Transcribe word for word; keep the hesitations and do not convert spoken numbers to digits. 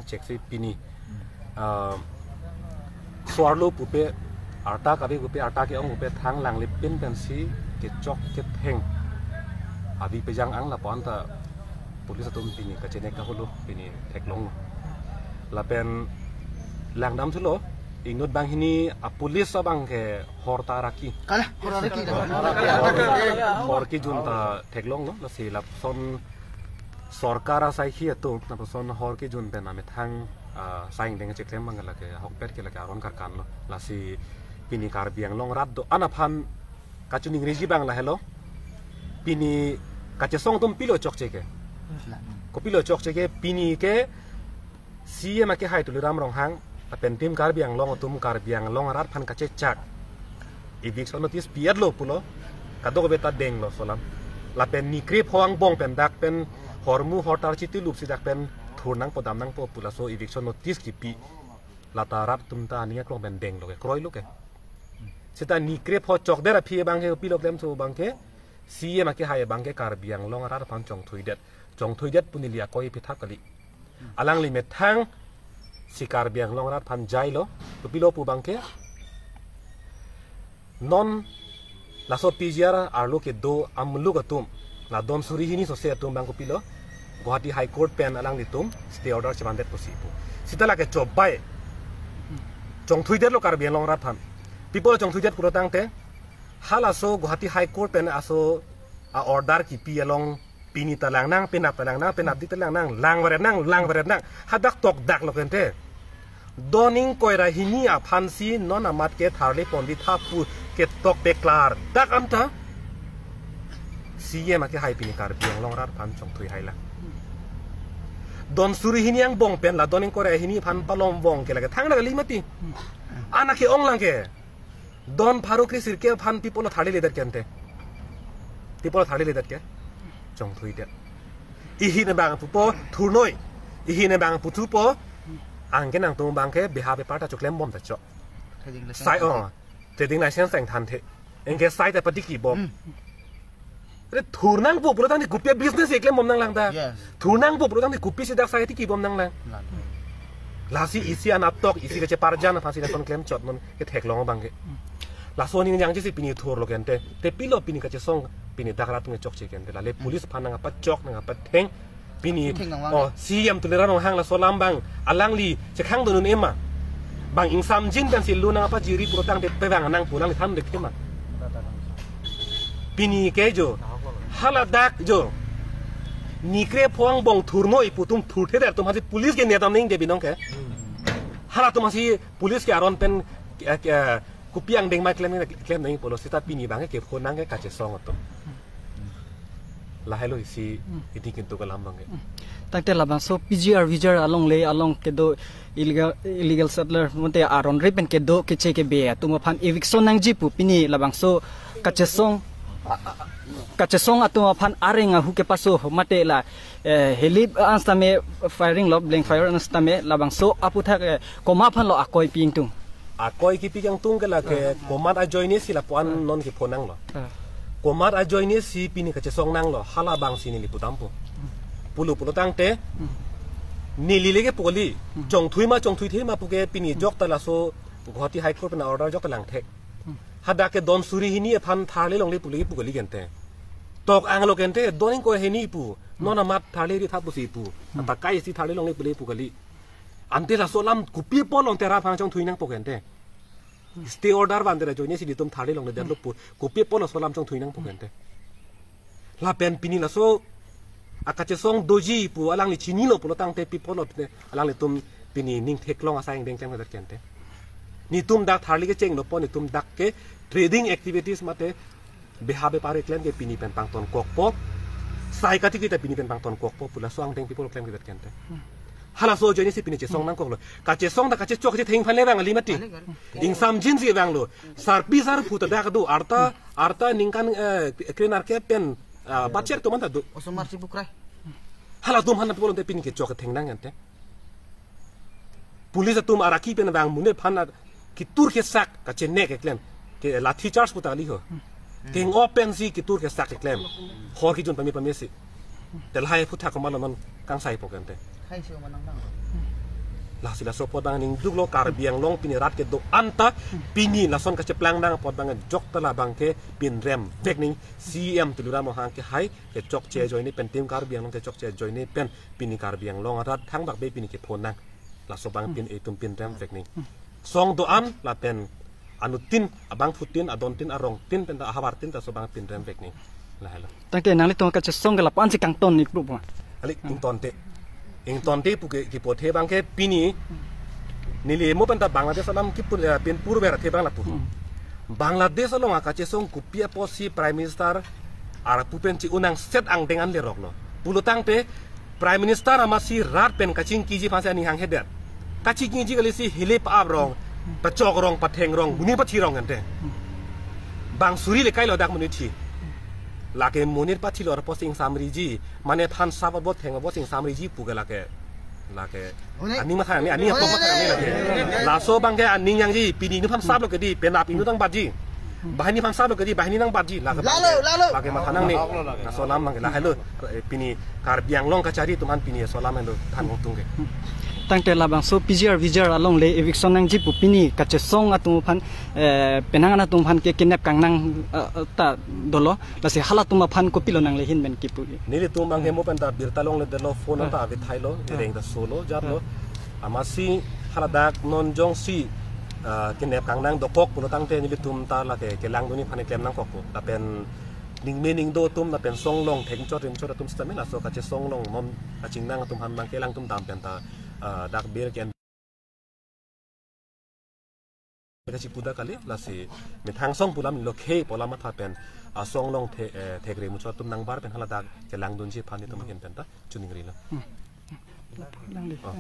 Cheksi pini, ah, so-arlo pupe, arta kave pupe, arta ke-ong pupe, thang langle pin pensi kechok ketheng avi pejang ang lapu-an ta police atum pini kachenek kaholo, pini theklonglo. Lapen langdamthulo, inut banghini a-police abang ke hor ta araki. Kalah, hor araki. Hor kejun ta theklonglo, lasi lapuson sorkar asaikhi atum, lapuson hor kejun pen amethang, ah, saing deng cheklem abang lake, ahokpet ke lake aron karkanlo. Lasi pini Karbi Anglong arat do-an aphan kachiningri ji abang lahelo. Pini kachesong atum pilo chokche ke. Kopilo chokche ke, pini ke C E M akehai Tuliram Ronghang, lapen Team Karbi Anglong atum Karbi Anglong arat aphan kachechak eviction notice pi-etlo pulo, kadokave ta denglo laso alam. Lapen ni krepho angbong pen dak pen hormu hortar chitilup si dak pen thur nangpo, dam nangpo pu laso eviction notice kipi. Lata rat atum ta aning aklong pen denglo ke, kroilo ke. Seta ni krepho chokdet aphi abang ke, pilo klemthu abang ke, C E M akehai abang ke Karbi Anglong arat aphan chongthuidet. Chongthuidet pu neli akoi pithap kali. Alangli methang si Karbi Anglong arat aphan jailo, kopilo pu abang ke, non laso P G R arlo kedo amuluk atum, la don suri hini sose atum abang kopilo, Guwahati High Court pen alanglitum stay order chevandet pusi pu. Seta lake chobai chongthuidetlo Karbi Anglong arat aphan. Pi apot chongthuidet pulo tangte, halaso Guwahati High Court pen aso a-order kipi along pini ta lang nang, penap ta lang nang, penapdik ta lang nang, lang varet nang, lang varet nang. Hadak tokdaklo kente. Don ingkoi ra hini aphansi non amat ke tharle ponji tha pu ketok peklardak anta C E M akehai pini Karbi Anglong arat aphan chongthui haila. Don suri hini angbong pen la don ingkoi ra hini aphan palom vong ke lake thang na kali mati. Ana ke-ong lang ke. Don pharo kre sirkep aphan pi apotlo tharledet kente. Pi apotlo tharledet ke. Chongthuidet. Ihin abang pupo thurnoi. Ihin abang puthupo. Anke nangtum abang ke beha bepar ta choklem bom ta chok. Trading license. Sai, oh. Trading license tang thanthe. Anke sai ta patiki bom. Hmm. Re thur nangpo pulo tangte kopi business keklem bom nanglang ta. Yes. Thur nangpo pulo tangte kopisi dak sai tiki bom nanglang. Lang. Lasi isi anatok, isi kacheparjan aphansi lason klemchot non ketheklong abang ke. Laso aning jangji si pini thurlo kente. Te pilo pini kachesong, pini dak rat nge chokche kente. Lale police aphan nangpachok, nangpatheng. Pini, theng nang vang. Oh, C E M Tuliram Ronghang laso alam abang alangli chekhang dunun ema. Bang ingsamjin pensi lu nangpajiri pulo tangte pevang nang pu alangli than dek tema. Pini ke jo, haladak jo, ni krepho angbong thurnoi pu atum thurthedet atum aphansi police ke netam ningje binong ke. Halatum aphansi police ke aron pen, eh, eh, kopi angdeng ma klem, klem nang pulo seta pini abang ke phone nang ke kachesong atum. Lahelo isi, hmm, idi kintu kalam abang ke. Hmm. Tangte labangso P G R V G R along le along kedo illegal, illegal settler mate aron re pen kedo keche kebe atum aphan eviction nangji pu pini labangso kachesong, kachesong atum aphan areng ahu kepaso mate la, eh, helip an sitame firing lo, blank fire an sitame labangso aputhak, eh, komat aphan lo akoi pi ingtung. Akoi kipi kangtung ke lake, ah, komat ajoine si lapu-an non ke phone nanglo. Ah. Komat ajoine si pini kachesong nanglo, halabangsi neli pudampo. Pulo pulo tangte, hmm, neli leke pu kali, hmm, chongthui ma chongthuithe ma puke pini, hmm, jok ta laso Guwahati High Court pen order jok ta langthek. Hmm. Hadak ke don suri hini aphan tharle longle pu leke pu kali kente. Tok anglo kente, don ingkoi hini pu, hmm, non amat tharle ri tha pusi pu. Hmm. Anta kaisi tharle longle pu leke pu kali. Ante laso alam kopi apotlo ante rat aphan chongthui nangpo kente. Stay order vante ra ajoine si nelitum tharle longledetlo pu. Kopi apotlo laso alam chongthui nangpo kente. Lapen pini laso akachesong doji pu alangli chinilo pulo tangte pi apotlo pine alanglitum pini ning theklong asai angdeng klem kedet kente. Nelitum dak tharle kechenglo pu nelitum dak ke trading activities mate beha bepar keklem ke pini pen pangton kokpo. Sai katiki ta pini pen pangton kokpo pu laso angdeng pi apotlo klem kedet kente. Halaso ajoine si pini chesong nangkoklo. Kachesong ta kachechok kachetheng aphan le vang kali mati. Ingsamjin si vanglo. Sarpi sarpo ta dak do arta, arta ningkan, eh, kre-nerkep pen, ah, budget atum anta do. Osomar si bukrai. Halatum aphan pi apotlo ante pini kechok ketheng nang ante. Police atum araki pen vang mune aphan kitur kesak kachenek keklem. Ke lathi charge pu ta kali ho. Keng-o pensi kitur kesak keklem. Hor kejun pame pame si. Te lahai aphuthak komatlo non kangsaipo kente. Hai si oman nang nang. Lasi laso apot abang ningduklo, Karbi Anglong pini rat kedo-an ta pini lason kacheplang nang apot abang jokta labang ke pinrem vek nang. C E M Tuliram Ronghang ke hai kechokche ajoine pen, Team Karbi Anglong kechokche ajoine pen pini Karbi Anglong arat thangbak be pini kephonang. Laso abang pin etum pinrem vek nang. Song do-an lapen anuttin, abangphutin, adontin, arongtin pen ta ahavartin ta laso abang pinrem vek nang. Lahelo. Tangte nanglitum kachesong ke lapu-an si kangton ni pru po. Kali, ingtonte. Ingtonte pu ke, kipothe abang ke pini neli mo pen ta Bangladesh alam kipur, eh, pinpur ber athe abang lapu. Hmm. Bangladesh along akachesong kopi apotsi Prime Minister arpu pen chi-un nang set angdeng an leroklo. Pulotangte Prime Minister amatsi rat pen kachingkiji aphansi aning hanghedet. Kachingkiji kalisi hilip ap rong, pachok rong, patheng rong, monit pathi rong ante. Bang suri le kailo dak monit thi. Lake monit pathilor apotsi ingsamriji. Mane than sap abot theng abotsi ingsamriji pu ke lake. Lake. Ore. Aning matha nangne, aning apot matha nangne lake. Laso abang ke aning nangji, pini inut aphan saplo ke dei, penap inut nangbatji. Banghini aphan saplo ke dei, banghini nangbatji. Lake abang ke, lalo, lalo, lake matha nangne. Laso alam abang ke, lahelo, eh, pini Karbi Anglong kachari atum aphan pini laso alam helo than ongtung ke. Tangte labangso P G R, V G R along le eviction nangji pu pini kachesong atum aphan, eh, penang an atum aphan ke kenep kangnang, eh, ta dolo. Lasi halatum aphan kopilo nanglehin pen kipu? Nelitum abang ke mo pen ta birta longledetlo, phone ta ave thailo, reng ta solo, jatlo. Amatsi haladak non jongsi, ah, kenep kangnang dokok pulotangte nelitum ta lake kelangdun aphan klem nangkokpo. Lapen ningme ningdo atum lapen song along thekchot rimchot atum sitame laso kachesong along non kachingnang atum aphan abang ke alangtum dam pen ta, ah, dak ber ke kachipu dak kali, lasi methang song pu alam lo, khei pu alam matha pen, ah, song along the, eh, thekre muchot atum nangbar pen haladak kelangdunji aphan itum ahin pen ta chiningrilo. Hmm. Langli. Oh.